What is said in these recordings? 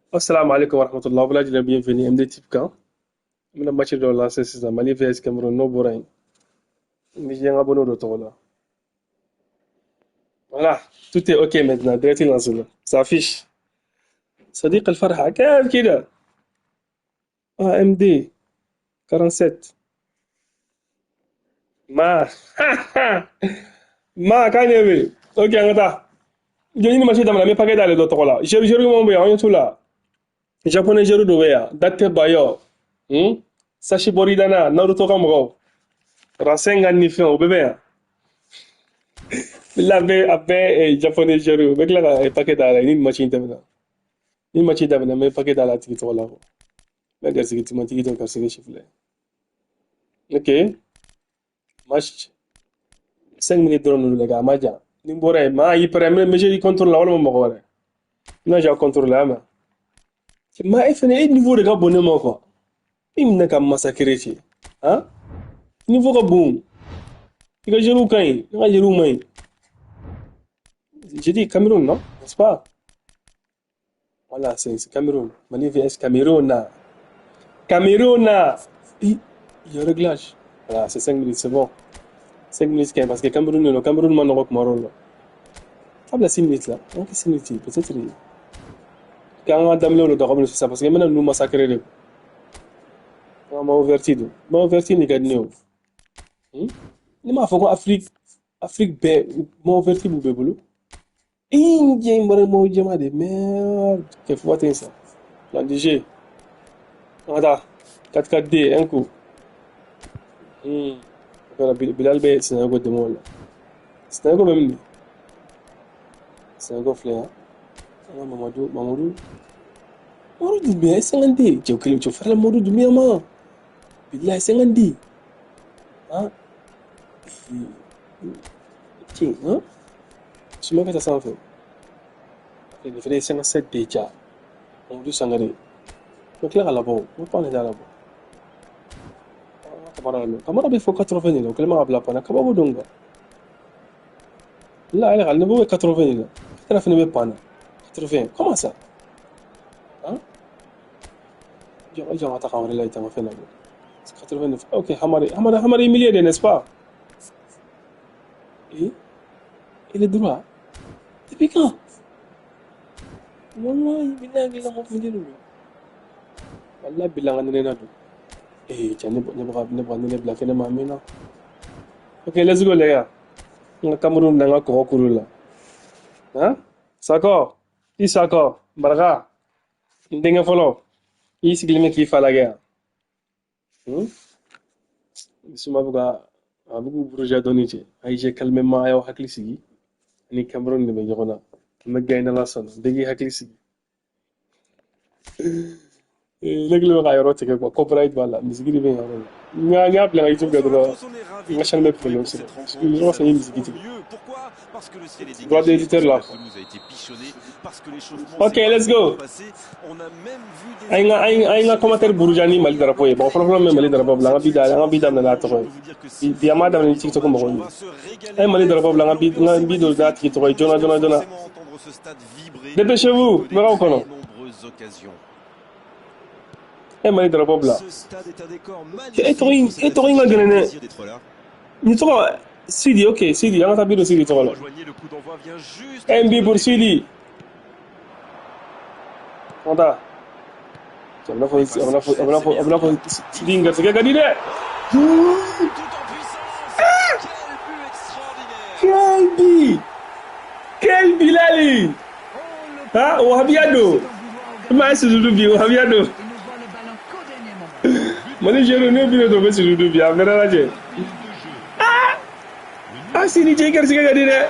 Assalamu alaikum warahmatullahi wabarakatuh. Bienvenue MD Tip kan. N bɛna match dɔ lancer sisan, Mali vs Cameroun. N'o bɔra yen, n bɛ n abonné dɔ tɔgɔ la. Voilà, tout est ok maintenant, direct lancé là. Ça affiche. صديق الفرحة كيف كده؟ اه MD 47 ما ما k'a ɲɛ bɛ. Ok, an ka taa. Jɔn ni match daminɛ, n bɛ paquet d'ale dɔ tɔgɔ la. Joueur ɲuman bɛ yan, an ɲɛ t'u la. Japonais joueur dɔ bɛ yan, Date Bayo. Sashi Boridana, Naruto ka mɔgɔw. Rasengan ni fɛnw, o bɛɛ bɛ yan. La bɛɛ a bɛɛ japonais joueur, u bɛ tila ka paquet d'ale ni match in tɛmɛna. Ni match daminɛ, n bɛ paquet d'ale a tigi tɔgɔ la quoi. N bɛ garisɛgɛ timatigi dɔ garisɛgɛ sifilɛ. Ok. Match 5 minutes dɔrɔn de don, a ma jan. Ni n bɔra yen, maa y'i pɛrɛn, n bɛ jeu contrôle la walima mɔgɔ wɛrɛ. N bɛna jeu contrôle la, mɛ. Ma e fɛnɛ, e niveau de ka bon ne ma quoi. E minɛ ka massacrer cɛ. Han? Niveau ka bon. I ka joueur ka ɲi, ne ka joueur man ɲi. J'ai dit Cameroun, non? N'est-ce pas? Voilà, c'est Cameroun. Mali vs Cameroun. Cameroun! Il y a un réglage. Voilà, c'est 5 minutes, c'est bon. 5 minutes, parce que Cameroun, non, Cameroun, man nɔgɔ kuma la. Tabla 6 minutes là. Ok, 6 minutes, peut-être. Quand on a daminɛ o dɔgɔ sisan, parce que n bɛna ninnu massacrer de. An ma ouverture don. Ma ouverture nin ka di ne ye o. Ne m'a fɔ ko Afrique bɛɛ ma ouverture b'u bɛɛ bolo. Ih, diɲɛ bɔra mɔgɔ jɛma de, merde. Kɛ fɔ ten sa. Plan de jeu. An ka taa. 4-4-2, un coup. Bilal bɛ Sinayogo dɛmɛ o la. Sinayogo bɛ min de? Sinayogo filɛ yan. An ka Mamadu, Mamadu. Mamadu Doumbia, 52. Cɛ kelen, cɛ farala Mamadu Doumbia ma. Bilahi, 52. Han? Cɛ, han? Suma ka taa sanfɛ. Nin fɛnɛ ye 57 de ja. Mamadu Sangare. N tila ka labɔ o. N ko ne t'a labɔ. Kamara lamɛn. Kamara bɛ fɔ 80 de la, o kɛlen bɛ ka bila pan na. Kabako don quoi. La yɛrɛ ka niveau bɛ 80 de la. Yɛrɛ fɛnɛ bɛ pan na. 80. Comment ça? Hein? Jɔ jɔ, ka taa kan wɛrɛ la i tama fɛn labɔ. 89. Ok, Hamari, Hamari, Hamari milieu de, n'est-ce pas? Et il est droit. Depuis quand? Wallahi billahi billahi ko milieu don. Wallahi billahi ka nɛnɛ na don. Eh, cɛ, ne bɔ ne bila kɛnɛ ma a mɛnna. Ok, let's go les gars. N ka Cameroun na n ka kɔgɔ kuru la. Hein? Sakɔ, i Sakɔ, Baraka, n denkɛ fɔlɔ, i sigilen bɛ k'i fa lajɛ yan. Suma bɛ ka a bɛ k'u buruja dɔɔni cɛ. A y'i calmement, a y'aw hakili sigi. Ani Cameroun de bɛ ɲɔgɔn na. An bɛ gagner n'Ala sɔnna. Bɛɛ k'i hakili sigi. Ne kɛlen bɛ ka yɔrɔ tigɛ quoi, copyright b'a la, musique de bɛ yen yɔrɔ la. N y'a bila n ka YouTube kɛ dɔrɔn, n ka chaîne bɛ problème sɔrɔ. Parce que yɔrɔ fɛn ye musique tigɛ. Droit d'éditeur là. Ok, let's go. An ye n ka commentaire buruja ni Mali drapeau ye. Bon, fɔlɔ fɔlɔ min bɛ Mali drapeau bila, an ka bi daminɛ n'a tɔgɔ ye. Bi an m'a daminɛ ni TikTok mɔgɔw ye. An ye Mali drapeau bila, n ka bi dɔ n'a tigi tɔgɔ ye joona joona joona. Dépêchez-vous, n bɛ k'aw kɔnɔ. E Mali drapeau bila. E tɔgɔ in ka gɛlɛn dɛ. Nin tɔgɔ Sidi, ok, Sidi, an ka taa bi don Sidi tɔgɔ la. Un but pour Sidi. An ka taa. A bɛna fɔ, a bɛna fɔ, a bɛna fɔ, a bɛna fɔ Sidi in garisɛgɛ ka di dɛ. Quel but! Quel Bilali! Ha, Wahabiya don. I m'a ye sujudu bi, Wahabiya don. Mali joueur ne bi don bɛ sujudu bi, a mɛnna lajɛ. Ah! Ah, Sidi cɛ, i garisɛgɛ ka di dɛ.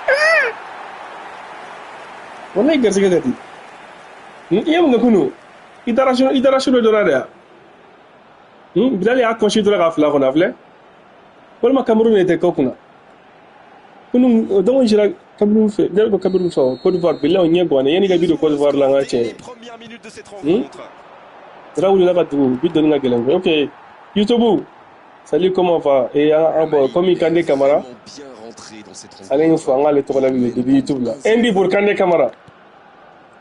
Ah! Wallahi garisɛgɛ ka di. I ye mun kɛ kunun? I taara su dɔ dɔrɔn de ya. Bilali y'a kɔsi dɔrɔn k'a fila kɔnɔ, a filɛ. Walima Cameroun de tɛ kɔ kunna. Kunun donc sera Cameroun fɛ, ne ko Cameroun fɛ, Côte d'Ivoire, bilahi o ɲɛ ganna yanni ka bi don Côte d'Ivoire la n ka cɛ. Dara wulila ka tugu bi dɔnni ka gɛlɛn koyi. Ok, YouTube. Salut, comment va? Et ah, bon, comme Kande Kamara, ale ye fo an k'ale tɔgɔ la bi depuis YouTube la. Un but pour Kande Kamara.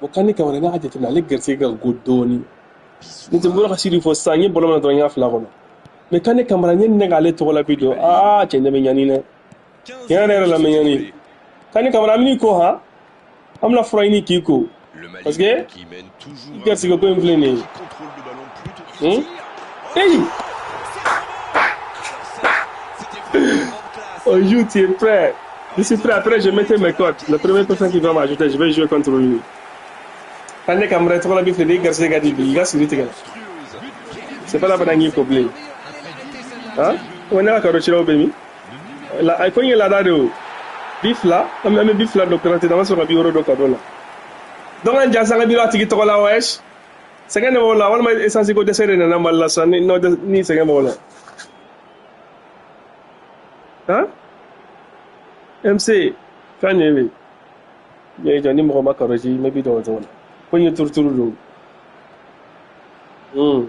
Bon, Kane Kamara n'a jateminɛ, ale garisɛgɛ ka go dɔɔni. Ne tɛ n bɔra ka siri fɔ sisan, n ye bɔlɔ min na dɔrɔn, n y'a fila kɔnɔ. Mais Kane Kamara, n ye ne k'ale tɔgɔ la bi don. Aa, cɛ, ne bɛ ɲani dɛ. Tiɲɛ yɛrɛ yɛrɛ la, n bɛ ɲani. Kane Kamara, an bɛ n'i ko han, an bɛna fura ɲini k'i ko. Parce que i garisɛgɛ ko in filɛ nin ye. Hey! On joue, tu es prêt? Je suis prêt. Après, je mettais mes cotes. La première personne qui va m'ajouter, je vais jouer contre lui. Kane Kamara tɔgɔ la bi filɛ, n'i garisɛgɛ ka di bi, i ka siri tigɛ. C'est pas la peine an k'i ko bilen. Han? O ne ka karo cilaw bɛ min? La, ko in ye laada de o. Bi 2, an bɛ bi 2 don karate, an bɛ sɔrɔ ka 60 don cadeau la. Donc an jasa an ka bi a tigi tɔgɔ la wesh. Sɛgɛn de b'o la, walima essence ko dɛsɛ de nana Mali la sisan, ni ni sɛgɛn b'o la. Han? MC, fɛn de bɛ yen. Jɔ ni mɔgɔ ma karo ci, n bɛ bi dɔn o tɔgɔ la. Ko in ye turuturu don.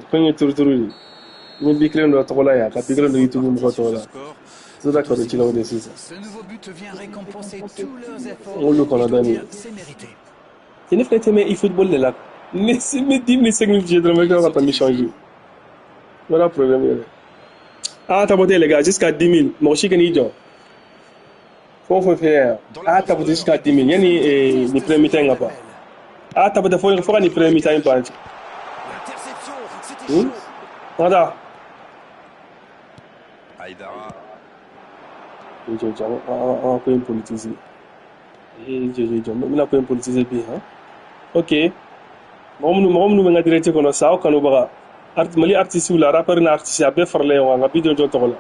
Ko in ye turuturu de. N ye bi kelen dɔ tɔgɔ la yan, ka bi kelen dɔ YouTube mɔgɔ tɔgɔ la. Sera karo cilaw de sisan. N k'olu kɔnɔ dɔɔni. Ne fɛnɛ tɛ mɛn i football de la. Ne si ne 10 minutes, 5 minutes dɔrɔn, n bɛ tila ka taa mi changer. Voilà problème yɛrɛ. Ah, tapoter les gars, jusqu'à 10 000. Mɔgɔ si kan'i jɔ. Fɛn o fɛn filɛ yan. Ah, tapoter jusqu'à 10 000. Yanni ni premier mi-temps in ka ban. Ah, tapoter fo ka ni premier mi-temps in ban. An ka taa. Jɔ jɔ, an ka ko in politiser. Jɔ jɔ jɔ, n bɛna ko in politiser bi han. Ok. Mɔgɔ minnu bɛ n ka direct kɔnɔ sa, aw kanubaga. Mali artiste la, rappeur ni artiste, a bɛɛ faralen ɲɔgɔn kan ka bi jɔn tɔgɔ la.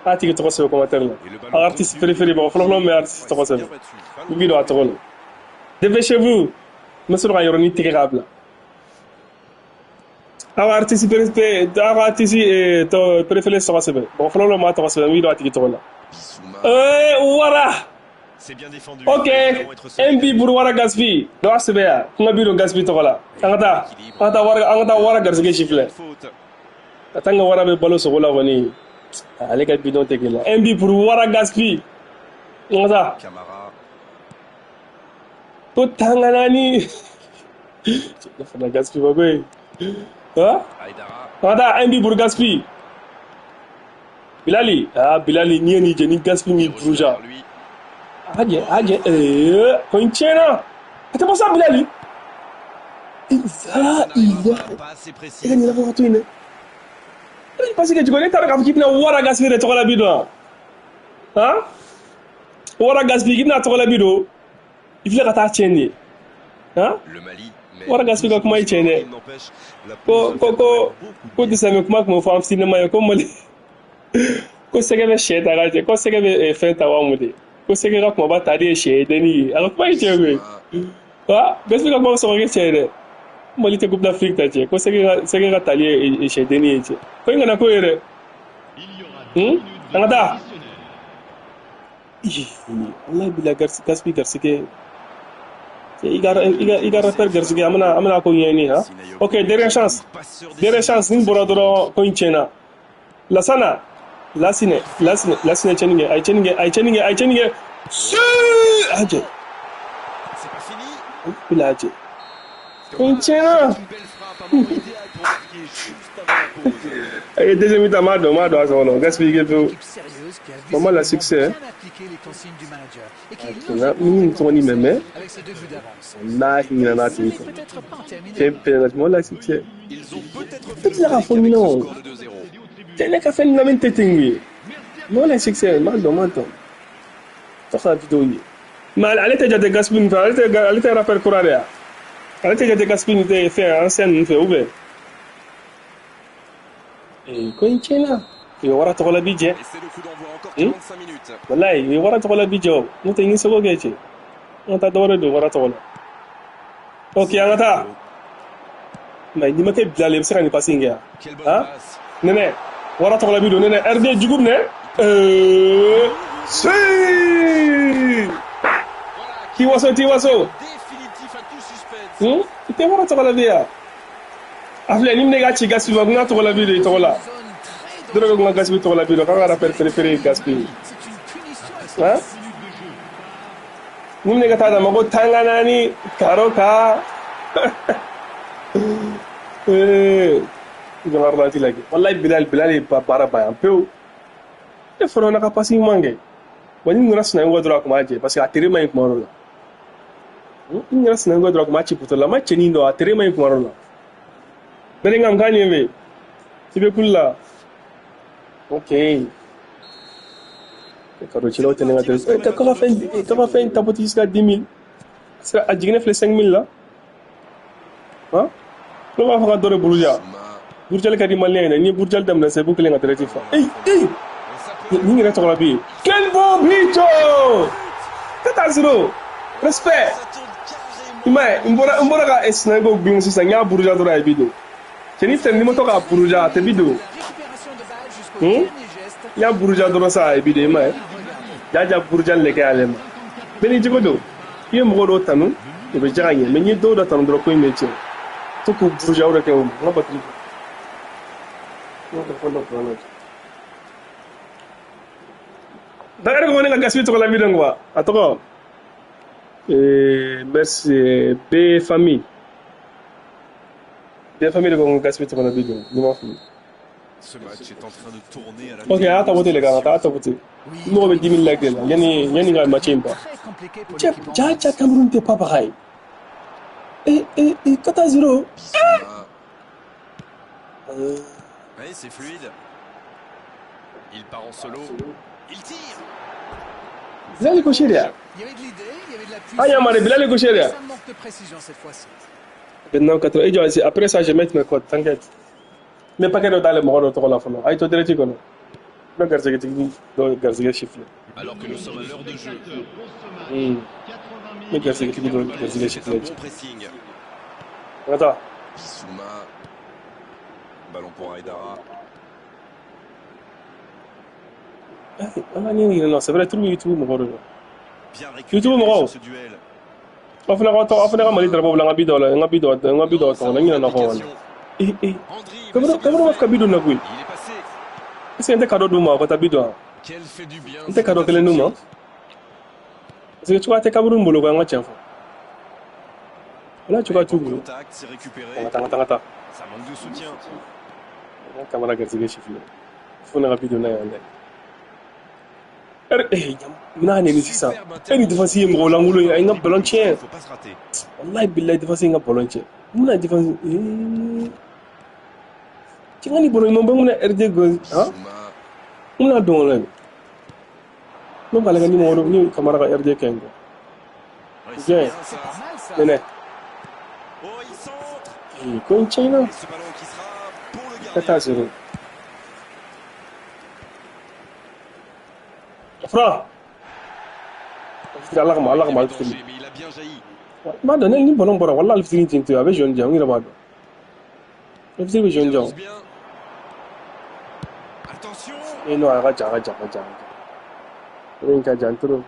A tigi tɔgɔ sɛbɛn commentaire la. Aw artiste préféré, mɔgɔ fɔlɔ fɔlɔ min bɛ artiste tɔgɔ sɛbɛn. N bi don a tɔgɔ la. Dépêchez-vous. N bɛ sɔrɔ ka yɔrɔnin tigɛ k'a bila. Aw artiste préféré, aw ka artiste tɔ préféré tɔgɔ sɛbɛn. Mɔgɔ fɔlɔ fɔlɔ m'a tɔgɔ sɛbɛn, n bi don a tigi tɔgɔ la. Wara. Ok, MB pour Wara Gaspi. Dɔ a sɛbɛn yan. Ko n ka bi don Gaspi tɔgɔ la. An ka taa. An ka taa wara, an ka taa wara garisɛgɛ sifflet. Ka taa n ka wara bɛ balo sogo la kɔni. Ale ka bidon tɛ kelen. MB pour Wara Gaspi. An ka taa. Ko tangana ni. Ne fana Gaspi ma koyi. Han? An ka taa MB pour Gaspi. Bilali, ah Bilali, n'i ye nin jɛ ni Gaspi m'i buruja. Aje, aje, ko in tiɲɛna. A tɛ bɔ sa Bilali. Ah, iya. E ka ɲɛnabɔ ka to yen dɛ. Parce que cogo ne t'a dɔn k'a fɔ k'i bɛna Wara Gaspi de tɔgɔ la bi don wa? Han? Wara Gaspi k'i bɛna tɔgɔ la bi don. I filɛ ka taa tiɲɛ nin ye. Han? Wara Gaspi ka kuma ye tiɲɛ dɛ. Ko disɛmɛ kuma tun bɛ fɔ an fitinin ye ko Mali ko sɛgɛ bɛ sɛ ta ka cɛ, ko sɛgɛ bɛ fɛn ta wa mun de. Ko sɛgɛ ka kumaba ta de ye sɛ ye denni ye. A ka kuma ye tiɲɛ koyi. Wa Gaspi ka kuma bɛ sɔn ka kɛ tiɲɛ ye dɛ. Mali tɛ Coupe d'Afrique ta cɛ. Ko sɛgɛ ka tali ye sɛ denni ye cɛ. Ko in kana ko ye dɛ. An ka taa. Wallahi bila Gaspi garisɛgɛ. I ka rappeur garisɛgɛ, an bɛna ko ɲɛɲini han. Ok, dernière chance. Dernière chance, ni bɔra dɔrɔn, ko in tiɲɛna. Lasana, Lasinɛ, Lasinɛ, Lasinɛ tiɲɛni kɛ, a ye tiɲɛni kɛ, a ye tiɲɛni kɛ, a ye tiɲɛni kɛ. Ajɛ. Bila ajɛ. Ko in tiɲɛna. A ye deuxième mi-temps, m'a dɔn a sɔgɔnɔ. Gaspi kɛ pewu. Maman la succès. Min tɔgɔ ni mɛmɛ. Wallahi ɲinɛ n'a tigi kɔ. Fɛn bɛɛ na la succès. E tila k'a fɔ ɲinɛ o. Cɛ, ne ka fɛn lamɛn tɛ ten ye. Mama la succès, m'a dɔn, m'a dɔn. Tɔ ka vidéo ye. Mais ale tɛ jate Gaspi nin fɛ, ale tɛ rappeur kura de ya. Ale tɛ jate Gaspi nin tɛ fɛn ancien ninnu fɛ ou bien. Ko in tiɲɛna. U ye wara tɔgɔ la bi jɛ. Wallahi, u ye wara tɔgɔ la bi jɛ o. N'o tɛ n ye seko kɛ cɛ. An ka taa dɔ wɛrɛ don wara tɔgɔ la. Ok, an ka taa. Mais n'i ma kɛ Bilali, i bɛ se ka nin passe in kɛ yan. Han? Nɛnɛ, wara tɔgɔ la bi don nɛnɛ. RD jugu minɛ. Si! T'i waso, t'i waso. I tɛ wara tɔgɔ la bi yan. A filɛ, ni ne ka ci Gaspi ma, ko n ka tɔgɔ la bi don i tɔgɔ la. Dɔrɔ ko n ka Gaspi tɔgɔ la bi don, k'an ka rappeur préféré ye Gaspi. Han? Ni ne ka taa d'a ma ko tangana ni karo ka. Eh, i jɔ n ka ralenti lajɛ. Wallahi Bilal, Bilal ye baara ban yan pewu. E fɔlɔ na ka passe ɲuman kɛ. Wa ni nana Sinayogo dɔrɔn a kun b'a jɛ parce que a tere man ɲi kuma dɔ la. Ni nana Sinayogo dɔrɔn a kun b'a ci poteau la. A ma cɛnin dɔn, a tere man ɲi kuma dɔ la. Bellingham k'a ɲɛ bɛ. I bɛ kuli la. Ok. Cadeau cilaw tɛ ne ka téléphone. Kaba fɛn tapoter jusqu'à 10 000. A jiginɛ filɛ 5 000 la. Han? Ne b'a fɔ ka dɔ de buruja. Burujali ka di malien ye dɛ. N'i ye burujali daminɛ sisan i b'u kelen ka traite fa. Eyi, eyi! Nin yɛrɛ tɔgɔ la bi ye. Quel bon but! 4-0. Respect. I m'a ye, n bɔra ka Sinayogo gulon sisan, n y'a buruja dɔrɔn a ye bi don. Cɛnin filɛ n'i ma to k'a buruja a tɛ bi don. I y'a buruja dɔrɔn sa a ye bi don, i m'a ye. Jaja burujali de kɛ ale ma. Bɛɛ n'i jogo don. I ye mɔgɔ dɔw tanu, o bɛ diya ka ɲɛ. Mais n'i ye dɔw da tanu dɔrɔn ko in bɛ tiɲɛ. To k'u buruja o de kɛ o ma. N ka batiri. N ka telefɔni dɔ kuran na. Dakar ko ne ka Gaspi tɔgɔ la bi don quoi. A tɔgɔ. Merci B famille. B famille de ko n ka Gaspi tɔgɔ la bi don. Ni ma fili. Ce match est en train de tourner à la Ok, a tapoter les gars, a tapoter. Mɔgɔ bɛ 10 000 likes de la. Yani ka match in ban. Cɛ, ja ja Cameroun tɛ pas pareil. Eh eh eh 4-0. Oui, c'est fluide. Il part en solo. Il tire. Bilal ko Sheria. Il y avait de l'idée, il y avait de la Ah, Yamare, Bilal ko Sheria. Ça manque de précision cette fois-ci. Maintenant, 4 et après ça, je vais mettre mes codes, t'inquiète. Mais paquet dɔ d'ale mɔgɔ dɔ tɔgɔ la fɔlɔ. A ye to direct kɔnɔ. N bɛ garisɛgɛtigi dɔ garisɛgɛ siffler. Alors que nous sommes à l'heure de jeu. N bɛ garisɛgɛtigi dɔ garisɛgɛ C'est un siffler. bon pressing. An ka taa. Bissouma. Ballon pour Haïdara. An ka ɲɛ ɲinɛ, c'est vrai, turu bɛ YouTube mɔgɔ dɔ la. Bien YouTube récupéré mɔgɔw. sur ce duel. Aw fana ka aw fana ka Mali drapeau bila n ka bi dɔ la, n ka bi dɔ, n ka bi dɔ tɔgɔ la, n ɲinɛna kɔ wala. Eh eh. Andri, Cameroun, Cameroun b'a fɛ ka bi don na koyi. il est passé. Est-ce que n tɛ cadeau d'u ma u ka taa bi don wa? Quel fait du bien. N tɛ cadeau kelen d'u ma? Parce que cogoya tɛ Cameroun bolo koyi, an ka tiɲɛ fɔ. Wala cogoya t'u bolo. Contact, c'est récupéré. An ka taa, an ka taa, an ka taa. Ça manque de soutien. An ka Kamara garisɛgɛ siffler. Fo ne ka bi don n'a ye walayi. Eh, n'a neni sisan. E ni défense ye mɔgɔ lankolon ye, a ye n ka ballon tiɲɛ. Faut pas se rater. Wallahi billahi défense ye n ka ballon tiɲɛ. Mun na défense eh. Cɛ ka ni ballon ɲuman bɛ mun na RD go han? Bissouma. Mun na dɔn o la yen? Ne b'ale ka ni mɔgɔ dɔ ni Kamara ka RD kɛ yen quoi. Ouais, c'est Bien. bien ça. C'est pas mal ça. Nɛnɛ. Oh, il centre. Eh, ko in tiɲɛna. Et ce ballon qui sera pour le Ka gardien. taa zéro. Fra. Ala kama, Ala kama, Il y avait alifitiri. danger, mais il a bien jailli. I b'a dɔn ne ni ballon bɔra wala alifitiri ten to a bɛ jaune di yan n yɛrɛ b'a dɔn. Alifitiri bɛ Il jaune di yan. avance bien. Attention. Eh non, a ka jan, a ka jan, a ka jan, a ka jan. O in ka jan trop.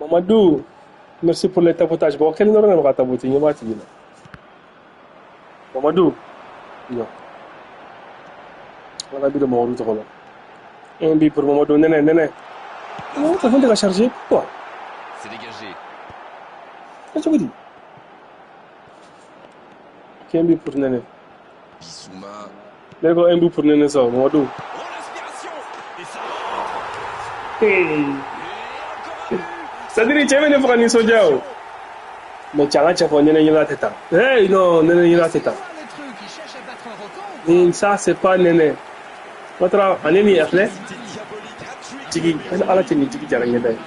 Mamadou, merci pour le tapotage. Bon, kelen dɔrɔn de bɛ ka tapoter, ɲɛ b'a tigi la. Mamadou, non. Ala ka bi don Mamadou tɔgɔ la. Un but pour Mamadou, nɛnɛ, nɛnɛ. Non, téléphone tɛ ka charger. Pourquoi? C'est dégagé. Kɛ cogo di? Ok, un but pour nɛnɛ. Bissouma. Ne ko un but pour nɛnɛ sa, Mamadou. Oh, l'aspiration. Et ça rentre. Hey. Et encore un but. C'est-à-dire cɛ bɛ ne fɛ ka nisɔndiya o. Mais cɛ an ka cɛ fɔ nɛnɛ ɲɛna tɛ tan. Hey non, nɛnɛ ɲɛna tɛ tan. Voir le truc, il cherche à battre un record ou quoi? Ni ça c'est pas nɛnɛ. Ouattara ale ni a filɛ C'était diabolique. Hat-trick. jigi ani Ala cɛ nin jigi jara ɲɛda ye.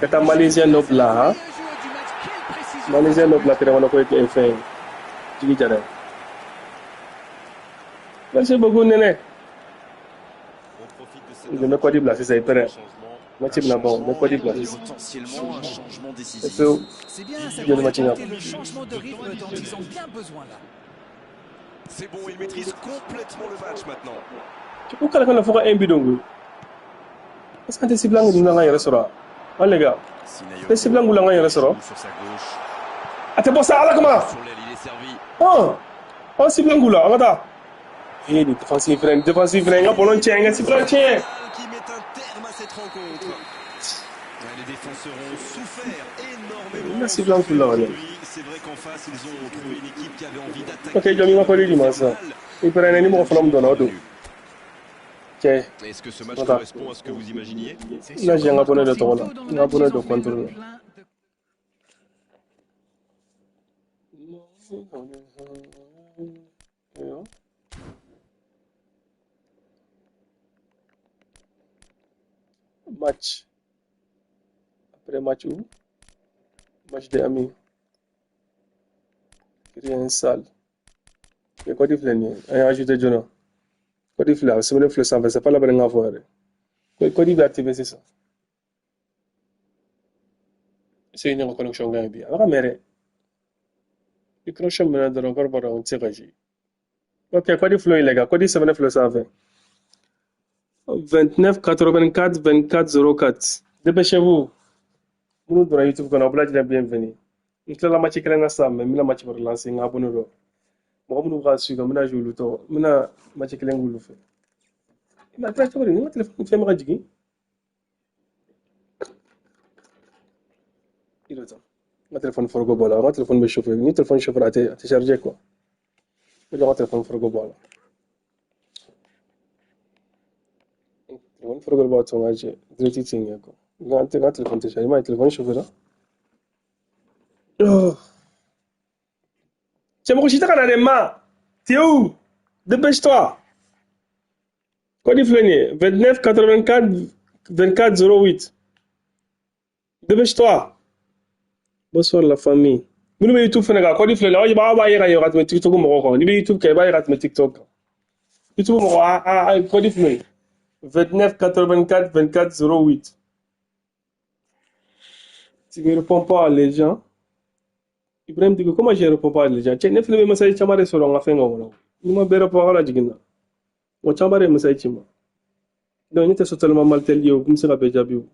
Ka taa Malaisien dɔ bila han. Meilleur joueur du match, quelle précision. Malaisien dɔ bila terrain kɔnɔ ko ye fɛn ye. Jigi jara ye. Merci beaucoup nɛnɛ. On profite de cette Je bɛ kɔdi bila sisan i pɛrɛn. changement. Match bɛna ban n bɛ kɔdi bila sisan. Potentiellement un changement décisif. Pewu. C'est bien, ça Jɔnni pourrait match in apporter le changement de rythme dont ils ont bien besoin là. C'est bon, il maîtrise complètement le match maintenant. U kala kana fɔ ka un but don koyi. Est ce que an tɛ sibila ninnu an ka yɛrɛ sɔrɔ wa? An les gars. Sinayogo Tɛ sibila ngula an ka yɛrɛ sɔrɔ. joue sur sa gauche. A tɛ bɔ sa Ala kama. Sur l'aile, il est servi. Ɔn. An sibila ngula an ka taa. Eh nin défense fɛnɛ, nin défense fɛnɛ n ka ballon tiɲɛ, n ka sibila tiɲɛ. Qui met un terme à cette rencontre. Ouais, les défenseurs ont souffert énormément. Merci blanc pour là. C'est vrai qu'en face, ils ont trouvé une équipe qui avait envie d'attaquer. Ok, jɔn ma kɔli di ma sisan. I pɛrɛnna ni mɔgɔ fɔlɔ min donna o don. Cɛ. Est-ce que ce match correspond à ce que vous imaginiez? N ka jɛ n ka abonné dɔ tɔgɔ la. N ka abonné dɔ compte la. Match. Après match où? Match des amis. Créer une salle. Et quoi tu fais? An ajouté joona. Code filɛ a sɛbɛnnen filɛ sanfɛ, c'est pas la peine n k'a fɔ yɛrɛ. Code bɛ activer sisan. Est-ce que ne ka connexion ka ɲi bi? A bɛ ka mɛn dɛ. Ni connexion mɛnna dɔrɔn kɔrɔ b'a dɔn o tɛ se ka ji. Ok, code filɛ les gars, code sɛbɛnnen filɛ sanfɛ. 29 84 24 04. Dépêchez-vous. Minnu donna YouTube kɔnɔ, aw bɛɛ lajɛlen bienvenue. N tilala match kelen na sisan, mais n bɛna match wɛrɛ lancer n ka abonné dɔ. Mɔgɔ minnu b'a suivre, n bɛna jouer olu tɔgɔ, n bɛna match kelen k'olu fɛ. Mais a kɛra cogo di? Ni n ka téléphone fɛn bɛ ka jigin. I dɔ ta. N ka téléphone foroko bɔ a la, n ka téléphone bɛ chauffer. Ni téléphone chauffer a tɛ charger quoi. N bɛ ka téléphone foroko bɔ a la. Téléphone foroko b'a to n ka jɛ direct tɛ ɲɛ quoi. N ka téléphone tɛ charger, i m'a ye téléphone chauffer la. Oh. Cɛ mɔgɔ si tɛ ka na dɛ ma. T'es où? Dépêche-toi. Code filɛ nin ye 29 84 24 08. Dépêche-toi. Bonsoir la famille. Minnu bɛ YouTube fɛnɛ kan, code filɛ nin ye, aw b'a ye ka ɲɛ ka tɛmɛ TikTok mɔgɔw kan. N'i bɛ YouTube kɛ, i b'a ye ka tɛmɛ TikTok kan. YouTube mɔgɔ, a code filɛ nin ye 29 84 24 08. Tu ne réponds pas les gens. Ibrahim dit que comment je réponds pas les gens? Cɛ ne fɛnɛ bɛ message caman de sɔrɔ n ka fɛn kan kɔnɔ. Ni ma bɛɛ répond a la jiginna. Mɔgɔ caman de ye message ci n ma. Donc ne tɛ totalement Malitel ye o, n bɛ se ka bɛɛ jaabi o.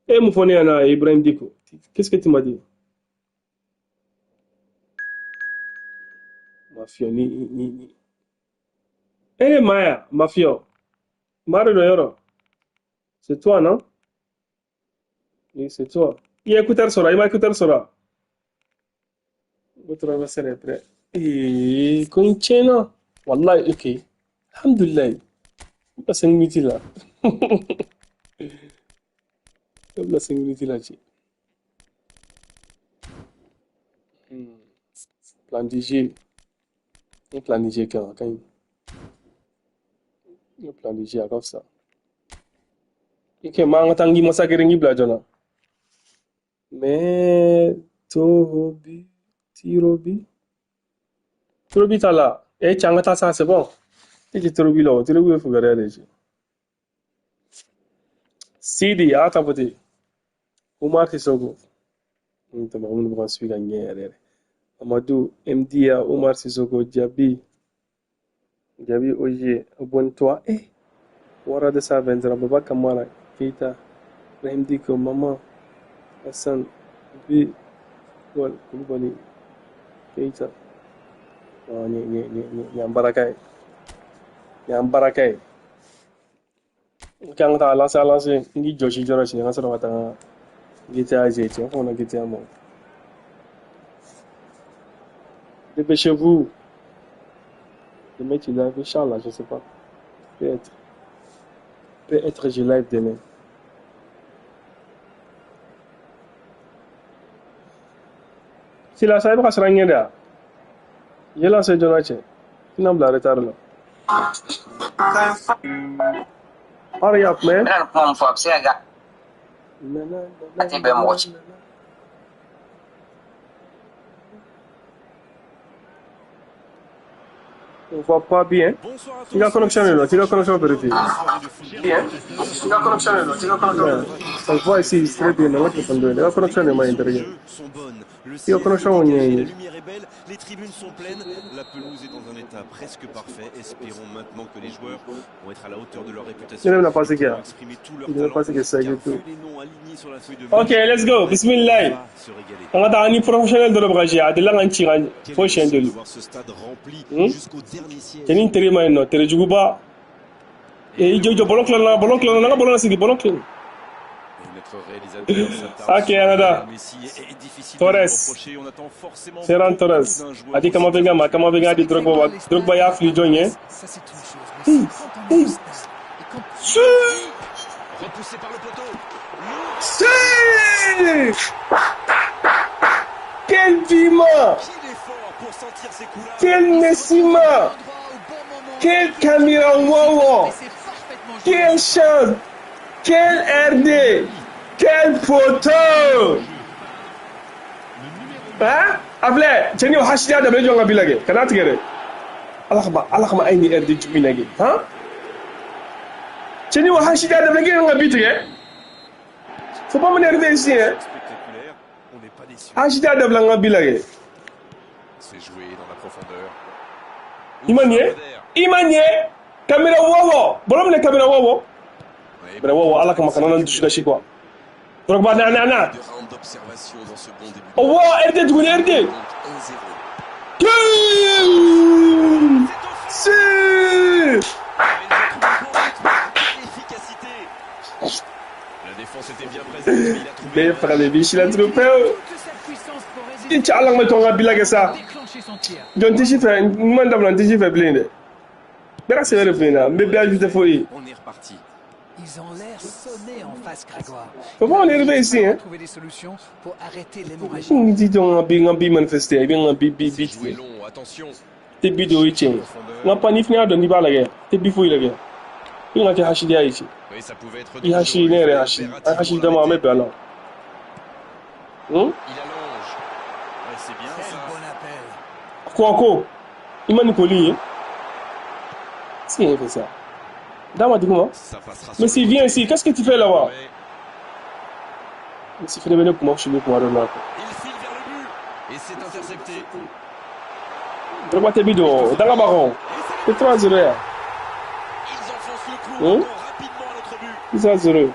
E ye mun fɔ ne ɲɛna Ibrahim Diko? Qu'est-ce que tu m'as dit? Mafia ni. Eh Maya, mafia. Maa de don yɔrɔ. C'est toi, non? Oui, c'est toi. I ye écouteur sɔrɔ, i ma écouteur sɔrɔ? Votre adversaire est prêt. Eh, ko in tiɲɛna. Wallahi, ok. Alhamdulillah. N bila 5 minutes la. N bila 5 minutes la cɛ. Plan du jeu. N plan du jeu kɛ a ka ɲi. N plan du jeu a ka fisa. Ok, ma an ka taa n k'i masakɛ n k'i bila joona. Mais Tobi, Tirobi. Tirobi t'a la. Eh, cɛ an ka taa sa, c'est bon. E tɛ Tirobi la o, Tirobi ye fugariya de ye. Sidi, a tapote. Umar Sissoko. N tɛ mɔgɔ minnu bɛ ka suit ka ɲɛ yɛrɛ yɛrɛ. Amadou, MDA, Umar Sissoko, Diaby. Diaby Ogier, abonne-toi. Eh, Wara de 123, Baba Kamara, Keita, Brahim Diko, Maman, Hassan, B, Wal, Koulibaly, Keita. Non, ni y'an baraka ye. Ni y'an baraka ye. Ok, an ka taa lancer, lancer. N k'i jɔsi jɔrɔ sini, n ka sɔrɔ ka taa n ka GTA jɛ cɛ. N fana GTA ma. Dépêchez-vous. Demain, tu live, Inch'Allah, je sais pas. Peut-être. Peut-être je live demain. Si la ça va siran ɲɛ de wa? Je lance joona cɛ. Tɛna bila retard la. Hurry up, man. N bɛna nin kuma min fɔ a bɛ se ka kɛ a tɛ bɛn mɔgɔ ci. On voit pas bien. Bonsoir à I ka tous. connexion est là. Tu ka connexion vérifier. Bien. Ouais. Ça se voit ici très bien. Dans votre téléphone. La connexion est Les mal enjeux intérieure. sont bonnes. Le I ka ciel est connexion dégagé, la ɲɛ. lumière est belle, les tribunes sont pleines, la pelouse est dans un état presque parfait. Espérons maintenant que les joueurs vont être à la hauteur de leur Ne réputation bɛna et passer kɛ pourront yan. exprimer tout leur Ne bɛna talent. passer kɛ sa Car tout. vu les noms alignés sur la feuille de Ok, match, let's go. on Bismillah. va se régaler. An ka taa ni professionnel dɔ de bɛ ka jouer. A delila ka n ci ka Quelle fo siɲɛ émotion de joli. voir ce stade rempli jusqu'au dernier siège. Cɛ ni teri ma ɲi nɔ, tere juguba. Et Eh, i jɔ i jɔ, ballon tilanna, ballon tilanna, n ka ballon lasegin, ballon tilanna. Et notre Notre réalisateur s'attarde Ok, sur Anada. Lionel Messi est difficile de lui Torres. reprocher. On attend forcément Ferran beaucoup Torres. d'un joueur A di aussi Camavinga ma talentueux. Camavinga di Drogba wa Drogba y'a fili jɔn ye. Ça, c'est une chose. Mais Hey, c'est quand on est hey. au stade et quand Si. Repoussé par le poteau. Si. Quel piment. Qu'il est fort pour sentir ses coups-là. Quel Messima. endroit au bon moment. Quel Camila Wawa. Mais c'est parfaitement joué. Quelle chance. Quel RD. Quel poteau. Hein? A filɛ cɛni o hasidiya dabila jɔn ka bi lajɛ kana tigɛ dɛ ala kama ala kama a ye nin RD jugu in lajɛ han cɛni o hasidiya dabila k'e ka bi tigɛ faut pas m'énerver ici hein Spectaculaire. On n'est pas déçu. hasidiya dabila n ka bi lajɛ C'est joué dans la profondeur. i ma ɲɛ i ma ɲɛ kamera wɔwɔ bɔlɔ minɛ kamera wɔwɔ kamera wɔwɔ ala kama kana na n dusu kasi quoi Drogba na na na Deux rounds d'observation dans ce bon début. o wɔ RD tuguni RD Donc 1-0. Si. Ils ont trouvé le bon rythme. Quelle efficacité. La défense était bien présente, mais il a trouvé. Bɛɛ fagalen b'i sila tugun pewu Toute sa puissance pour résister. I cɛ ala ma tɔn ka bi lajɛ sa Déclencher son tir. jɔn tɛ si fɛ n ma dabila n tɛ si fɛ bilen dɛ bɛɛ ka sɛbɛn de f'i ɲɛna n bɛ bɛɛ ajouter foyi On est reparti. Ils ont l'air sonnés en face, Grégoire. Faut pas m'énerver ici, hein. Trouver des solutions pour arrêter l'hémorragie. N ti jɔ n ka bi n ka bi manifester i bɛ n ka bi bi bi C'est joué tigɛ long, attention. tɛ bi dɔw ye tiɲɛ ye n ka pan ni fana y'a dɔn n'i b'a lajɛ tɛ bi foyi lajɛ i ka kɛ hasidiya ye ci Oui, ça pouvait être i hasi ne yɛrɛ hasi an hasi dama an bɛ bɛn a la. Il allonge. Ouais, c'est bien Quel ça. bon appel. Ko ko i ma nin koli ye est-ce qu'il fait ça dama dugu ma Ça passera sur mais s'il le vient côté. ici qu'est-ce que tu fais là-bas Ouais. Messi fana bɛ ne kuma sini kuma dɔ la quoi Il file vers le but. Et c'est intercepté. Drogba tɛ bi don o daga b'a kɔnɔ c'est 3-0 ya Ils enfoncent le clou encore rapidement à notre but. 3-0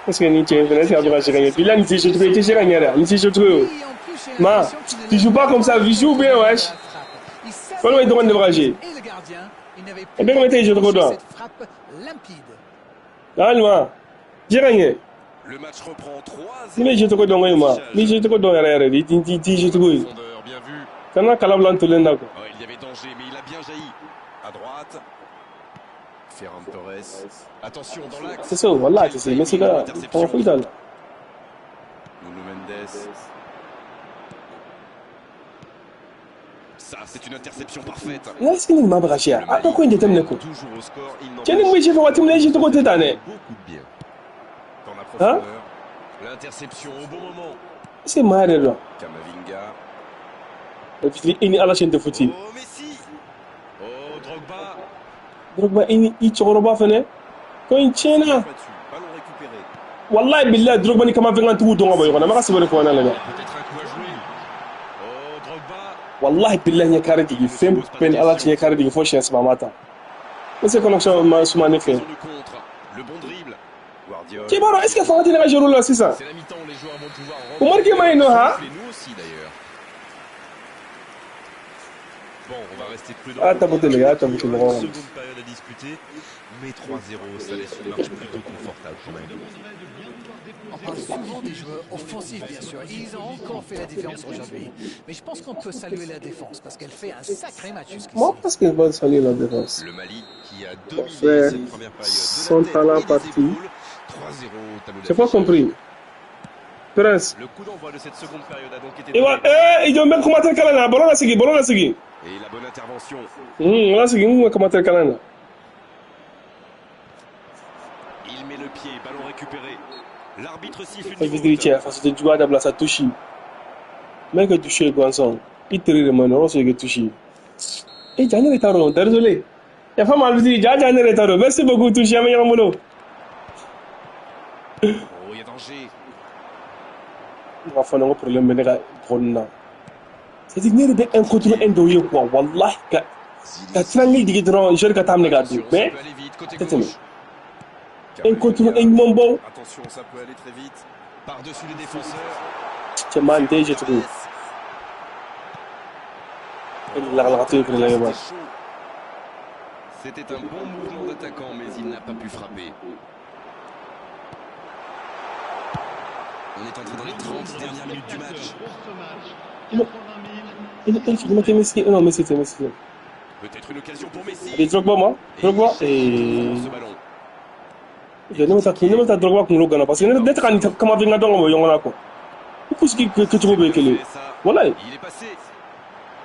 est-ce que nin cɛ in fana est-ce que a bɛ ka se ka ɲɛ bi la nin tɛ se cogo i tɛ se ka ɲɛ dɛ nin tɛ se cogo ye o Et en plus, j'ai Ma, l'impression qu'il ne tu joues pas comme ça, joue bien, wesh. la frappe. Il savait Fɔlɔ i dɔgɔnin de bɛ ka jouer. Et le gardien, il n'avait Eh plus bien, comment t'es, je te qu'à redonne. cette frappe limpide. Ah ɲuman jɛ ka ɲɛ Le match reprend 3-0. ni bɛ jeu cogo dɔn ko ma ni jeu cogo dɔn yɛrɛ yɛrɛ de i ti ti jeu cogo ye Profondeur, bien vu. kana kala bila n tolen da quoi Oh, il y avait danger, mais il a bien jailli. À droite. Ferran Torres. Attention dans l'axe. c'est ça walahi tɛ se Messi ka fanga foyi t'a la Nuno Mendes. Ça, c'est une interception parfaite. n est-ce que ni nin ma bɛ ka se yan a bɛ ko in jateminɛ ko Toujours au score, il cɛ ni mun bɛ jeu fɛ waati min na i jeu cogo tɛ tan dɛ beaucoup de bien. Dans la Hein? profondeur. L'interception au bon moment. est-ce que maa yɛrɛ dɔn Camavinga. et i ni ala sen tɛ futi Oh Messi. Oh Drogba. Drogba i ni i cɛkɔrɔba fɛnɛ ko in tiɲɛna Là-dessus. Ballon récupéré. walahi bilahi Drogba ni Camavinga tigiw dɔn ka bɔ ɲɔgɔn na n bɛ ka sɛbɛn de fɔ ɲɛna lajɛ Peut-être un coup à jouer. Oh Drogba. walahi bilahi n ye kari digi fɛn bɛɛ ni ala cɛ n ye kari digi fo siɲɛ saba ma ta est ce que connexion ma suma ne fɛ Ils ont le contre. Le bon dribble. Guardiola. cɛ b'a dɔn est ce que fanga tɛ ne ka joueur la sisan C'est la mi-temps, les joueurs vont pouvoir O marqué ma yen nɔ ha Et nous aussi d'ailleurs. Bon, on va rester prudent. Ah, t'as monté, les gars, t'as monté, les gars. Une seconde période à disputer, mais 3-0, ça laisse une marge plutôt confortable quand même. On parle souvent des joueurs offensifs, bien sûr. Ils ont encore fait la différence aujourd'hui. Mais je pense qu'on peut saluer la défense parce qu'elle fait un sacré match jusqu'ici. Moi parce que je vais saluer la défense Le Mali qui a dominé frère, cette première période. De son la tête talent et des parti. épaules. 3-0 au tableau j'ai pas d'affichage. compris Prince Le coup d'envoi de cette seconde période a donc été i wa donné. eh i jɔ n bɛ commentaire kalan na bɔlɔ lasigi bɔlɔ lasigi Et la bonne intervention. Lasigi n kun bɛ commentaire kalan na Il met le pied, ballon récupéré. L'arbitre siffle une fɛn fitiri faute. cɛ fasoden juguya dabila sa tusi mɛ kɛ tusi ye gansan i teri de ma nɔrɔ sɔrɔ i kɛ tusi e ja ne yɛrɛ t'a dɔn désolé yafa ma arbitre ja ja ne yɛrɛ t'a dɔn merci beaucoup tusi an bɛ ɲɔgɔn bolo Oh, il y a danger. n ka fɔ ne ko problème bɛ ne ka bɔgɔ na c'est à dire ne yɛrɛ bɛ un contre un dɔw ye quoi wallahi ka ka triangle digi dɔrɔn joueur ka taa minɛ k'a dun Attention, ça mais peut aller vite, côté tɛ tɛmɛ gauche. un contre un ɲuman bɔ Attention, ça peut aller très vite. Par-dessus les défenseurs. cɛ maa nin tɛ jeu tuguni e lagalagatɔ ye fɛnɛ lajɛ ba C'était chaud. C'était un bon mouvement d'attaquant, mais il n'a pas pu frapper. On est entré dans les 30 dernières minutes du match. Il ma kɛ Messi, non, Messi tɛ, Messi tɛ. Peut-être une occasion pour Messi. Allez, Drogba ma, Drogba Et ee ce ballon. Ne ma taa, ne ma taa Drogba kunkolo gana parce que ne tɛ ka nin Camavinga dɔn ka bɔ ɲɔgɔn na quoi. I kusigi kɛcogo bɛɛ ye kelen ye. Ça, Walayi. il est passé.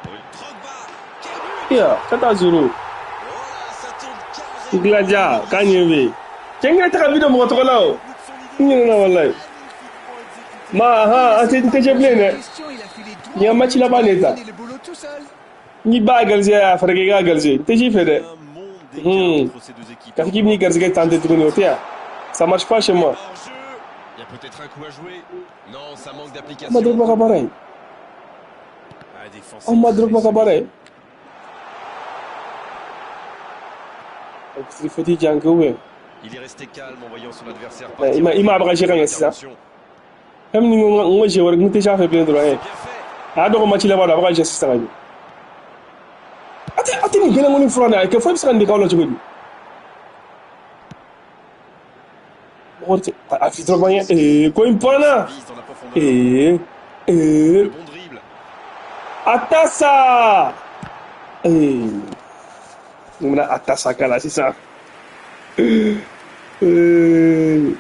Drogba. Quel but! Iya, 4-0. Oh là, ça tourne carrément. Gilaja k'a ɲɛ bɛ yen. Cɛ n yɛrɛ tɛ ka vidéo mɔgɔ tɔgɔ la o. Au bout de son idée. N ɲinɛna walayi. Magnifiquement exécuté. Ma han, an tɛ n tɛ jɛ bilen dɛ. Question, il a filé Nin droit ka au match but, laban il de a ta. fini le boulot tout seul. N'i ba garisɛgɛ a fɛrɛ k'i ka garisɛgɛ n tɛ si fɛ dɛ. Un monde d'écart entre ces deux équipes. K'a fɔ k'i bɛ n'i garisɛgɛ tenter tuguni, o tɛ yan. Ça marche pas chez moi. Hors-jeu. Il y a peut-être un coup à jouer. Non, ça manque An ma d'application. Drogba ka baara ye. Ah, défense An ma très Drogba ka baara solide. ye. Faute jan kɛ ou bien. Il est resté calme en voyant son adversaire Ouais, partir. il m'a abragé quand il y a ça. Intervention. Fɛn min ni n ko jɛ wɛrɛ n tɛ s'a fɛ bilen dɔrɔn C'est ye. bien fait. A y'a dɔn ko match laban don, a bɛ ka jɛ sisan ka ɲɛ. A tɛ nin gɛlɛnkɔni fura nin a kɛ fo i bɛ se ka nin de k'aw la cogo di? Mɔgɔ tɛ a fi Drogba ɲɛ ee ko in banna. Vise dans la profondeur. Ee ee Le bon dribble. a ta sa. Ee n bɛna a ta sa k'a la sisan. Ee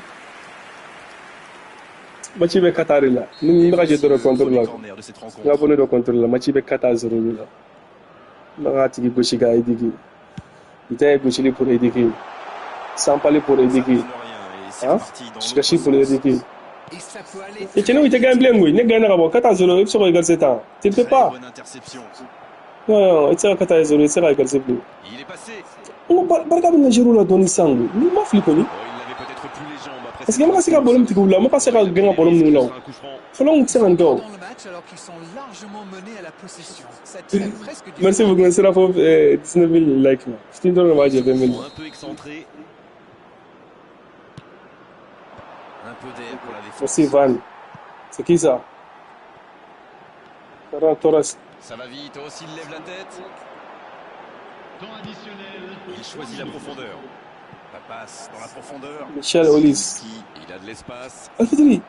match bɛ Qatar de la. Ni n bɛ ka jɛ Voici dɔrɔn le contre premier la. corner de cette N ka rencontre. abonné dɔ contre la, match bɛ 4-0 de la. N bɛ k'a tigi gosi k'a éduquer. I ta ye gosili pour éduquer. Sampali pour Ça ne éduquer. donne rien et c'est Hein? reparti dans l'autre Dusukasi pour sens. éduquer. Et ça peut aller E cɛnin i tɛ très gagner vite. bilen koyi. Ne gagné ka bɔ 4-0, i bɛ se k'o égaliser tan. Tu ne peux Très pas. bonne interception. Non, non, i tɛ se ka 4-0, i tɛ se ka égaliser bilen. Il est passé. N ko barika bɛ n ka joueur la dɔɔni sisan koyi. N'i ma fili kɔni. Oh, il n'avait peut-être plus les jambes après Parce cette que n ma se ka ballon tigɛ u la, n ma se ka gɛn ka ballon minɛ u la o. Un coup franc. Fɔlɔ n tɛ se ka nin kɛ o. Dans le match alors qu'ils sont largement menés à la possession. Ça tire presque du Merci beaucoup, n sera fo 19 000 likes ma. Fitinin dɔrɔn de b'a jɛ 20 000. Un peu excentré. Un peu d'air pour la défense. Merci Van. C'est qui ça? Ferran Torres. Ça va vite. Oh, s'il lève la tête. Il choisit la profondeur. La passe dans la profondeur. Michel Olise. Qui, il a de l'espace. Alfitiri.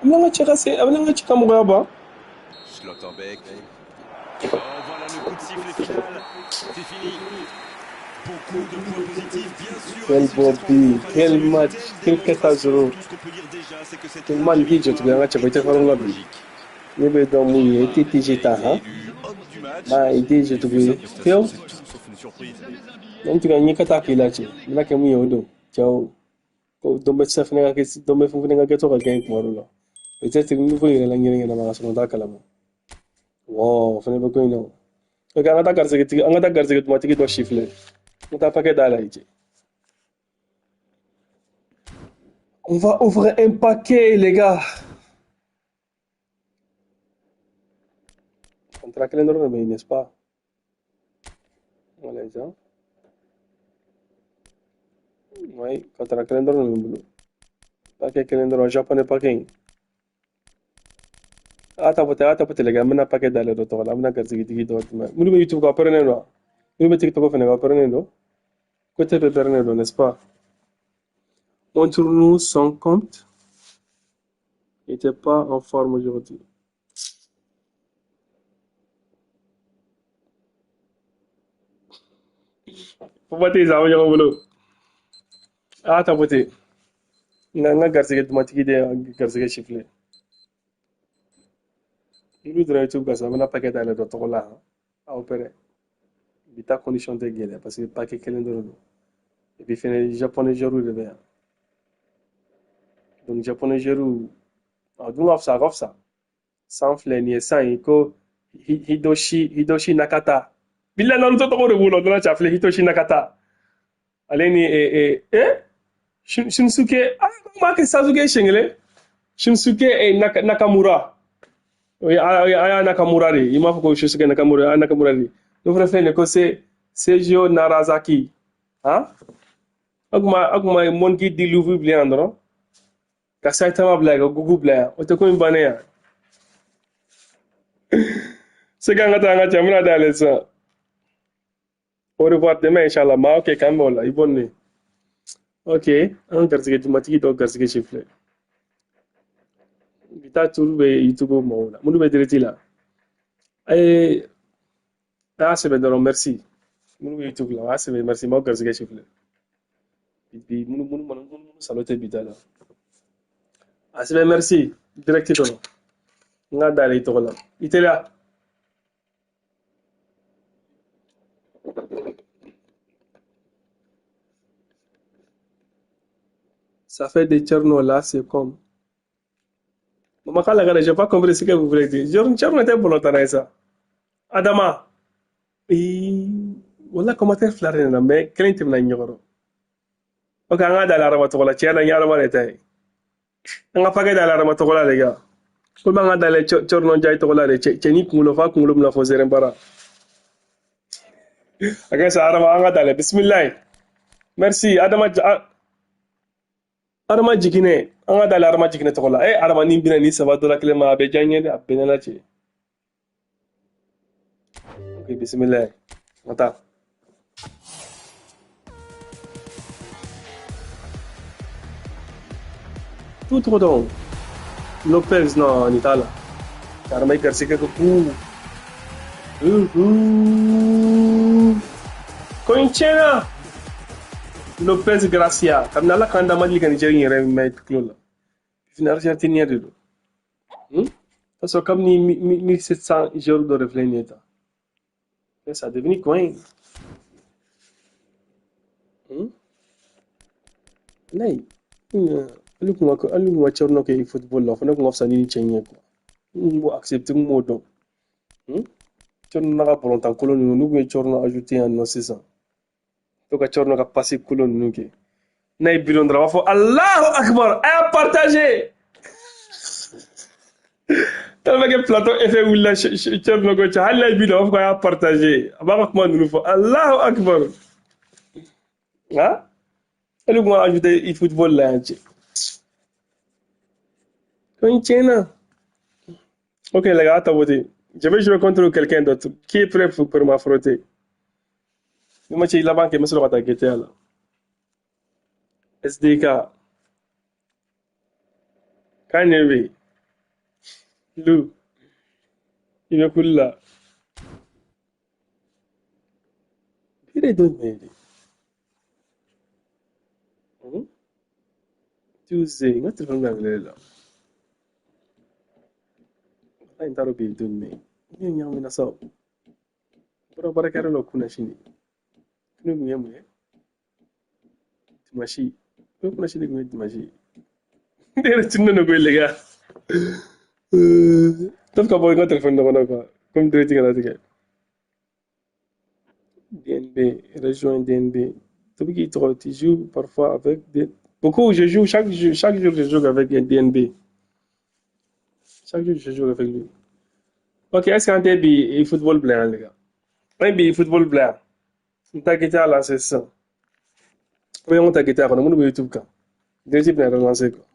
An bɛna n ka cɛ ka se, a bɛna n ka cɛ ka mɔgɔya ban. Schlotterbeck. Oh, voilà le coup de sifflet final. C'est fini. Beaucoup de points positifs, bien sûr. Quel à l'issue de bon cette but, rencontre. quel Une match, telle quel démonstration. 4-0. Tout ce qu'on peut dire déjà, c'est que cette Quel magnifique jeu, tu veux, tu vas te faire un lobby. logique. Ne bɛ dɔn mun ye, i tɛ TG ta han. Élu homme du match. Ma i tɛ jeu tuguni. Fiyewu. C'est tout sauf une surprise. En tout cas, n ye ka taa k'i la cɛ. N bɛna kɛ mun ye o don. Cɛw, ko dɔ bɛ se fɛnɛ ka kɛ, dɔ bɛ fɛnɛ ka kɛ to ka gagner kuma dɔ la. Peut-être niveau yɛrɛ la n yɛrɛ ɲɛna ka sɔrɔ n t'a kalama. Wow, o fɛnɛ bɛ ko in na o. Ok, an ka taa garisɛgɛ tigi, an ka taa garisɛgɛ dumatigi dɔ si filɛ. N ka taa paquet dayɛlɛ i cɛ. On va ouvrir un paquet, les gars. Contrat kelen dɔrɔn de bɛ yen, n'est-ce pas? Voilà, ça. Oui, contrat kelen dɔrɔn de bɛ n bolo. Paquet kelen dɔrɔn, japonais paquet in. A tapote, a tapote, les gars, n bɛna paquet dayɛlɛ dɔ tɔgɔ la, n bɛna garisɛgɛtigi dɔ d'i ma. Minnu bɛ YouTube kan, a pɛrɛnnen don wa? Minnu bɛ TikTok fɛnɛ kan, a pɛrɛnnen don? Côté bɛɛ pɛrɛnnen don, n'est-ce pas? Montre-nous son compte. Il n'était pas en forme aujourd'hui. Faut pas tes ɲɔgɔn bolo. A tapote. N ka garisɛgɛ dumatigi de ye garisɛgɛ siffler. N'olu donna YouTube kan sisan, n bɛna paquet dayɛlɛ dɔ tɔgɔ la. Aw pɛrɛn. Bi ta condition tɛ gɛlɛya parce que paquet kelen dɔrɔn don. Et puis fɛnɛ japonais joueur de bɛ yan. Donc japonais joueur a dun ka fisa, a ka fisa. San filɛ nin ye san ye ko Hidoshi Nakata. Bilahi Naruto tɔgɔ de b'o la, o donna cɛ filɛ Hitoshi Nakata. Ale ni e e Shinsuke, ah ma kɛ Sasuke siɲɛ kelen. Shinsuke Nakamura. O ye Aya Nakamura de ye. I m'a fɔ ko Shinsuke Nakamura, Aya Nakamura de ye. N'o fana filɛ nin ye ko Seijio Narazaki. Han? A kuma Monkey D. Luffy bila yan dɔrɔn. Ka Saitama bila yan, ka Goku bila yan. O tɛ ko in bannen yan. Se k'an ka taa an ka cɛ, n bɛna dayɛlɛ sisan. Au revoir demain, inchallah. Ma, ok, k'an bɛn o la. I bonne nuit. Ok, an garisɛgɛ dumatigi dɔ garisɛgɛ si filɛ. Bi taa turu bɛ YouTube mɔgɔw la. Minnu bɛ direct la. A ye a y'a sɛbɛn dɔrɔn merci. Minnu bɛ YouTube la, a y'a sɛbɛn merci. M'aw garisɛgɛ si filɛ. Bi minnu minnu minnu minnu salo tɛ bi ta la. A sɛbɛn merci direct kɔnɔ. N k'a dayɛlɛ i tɔgɔ la. I teliya. Ça fait des Tcherno là, c'est comme. Maman, je n'ai pas compris ce que vous voulez dire. Tcherno était bon, ça. Adama. Wala commentaire fila de nana, mais kelen tɛmɛna ɲɔgɔn kɔrɔ. Ok, an k'a dayɛlɛ Adama tɔgɔ la. Tiɲɛ na, n ye Adama de ta ye. An ka paquet dayɛlɛ Adama tɔgɔ la, les gars. Komi an ka dayɛlɛ Tcherno Ndiaye tɔgɔ la de. Cɛnin kunkolo f'a kunkolo bɛna fɔ Zɛrɛnbara. A kɛ sa Adama, an ka dayɛlɛ. Bisimilayi. Merci Adama. Adama jiginɛ, an ka dayɛlɛ Adama jiginɛ tɔgɔ la. Adama ni bɛna ni saba dɔ la kelen ma, a bɛ diya n ye dɛ, a bɛ ne la cɛ. Ok, bisimilayi. An ka taa. Tout tɔgɔ dɔn. Lopez, non, nin t'a la. Adama i garisɛgɛ ko k'u. Ko in tiɲɛna. Lopez Gracia. Kabini Ala k'an da ma deli ka nin jɛ in yɛrɛ mɛn tulo la. Fini Argentine de don. Parce que kabini 1700 joueurs dɔ de filɛ nin ye tan. Ça a devenu coin. Nayi. Hali kun ka hali kun ka Tcherno kɛ football la, o fana kun ka fisa ni nin cɛ in ye quoi. N kun b'o accepter, n kun b'o dɔn. Tcherno n'a ka balontan kolon ninnu, n'u kun ye Tcherno ajouter yan nɔ sisan. To ka Tcherno ka passe kolon ninnu kɛ. N'a ye bidon dɔrɔn, a b'a fɔ Allahu Akbar, a y'a partager. Tellement que plateau effet wulila Tcherno ko cɛ, hali n'a ye bidon, a b'a fɔ k'a y'a partager. A b'a ka kuma ninnu fɔ Allahu Akbar. Ha? Hali kun ka ajouter i football la yan cɛ. Ko in tiɲɛna. Ok les gars, tapoter. Je vais jouer contre quelqu'un d'autre. Qui est prêt pour m'affronter? Ni ma cɛ laban kɛ, n bɛ sɔrɔ ka taa GTA la. SDK. K'a ɲɛ bɛ yen. Lu. I bɛ kuli la. Bi de don jumɛn de? Tuesday. N ka telefɔni bɛ wele la. Walayi n t'a dɔn bi ye don jumɛn ye. Ne ye ɲagamina sa o. N bɔra baarakɛyɔrɔ la kunasini. Ne kun ye mun ye? Dimanche. Ko kunasini kun ye dimanche ye. Ne yɛrɛ tununnen don koyi les gars. Dɔ bɛ ka bɔ n ka telefɔni dɔ kɔnɔ quoi. Comme direct kana tigɛ. DNB, rejoins DNB. Depuis qu'il te tu joues parfois avec des... Beaucoup, je joue chaque jour, je joue avec DNB. Chaque jour, je joue avec lui. Ok, est-ce qu'un bi football blanc, les gars? Un bi football blanc. On t'a quitté à lancer ça. Oui, on t'a quitté à YouTube quand. Deux types de relancer quoi.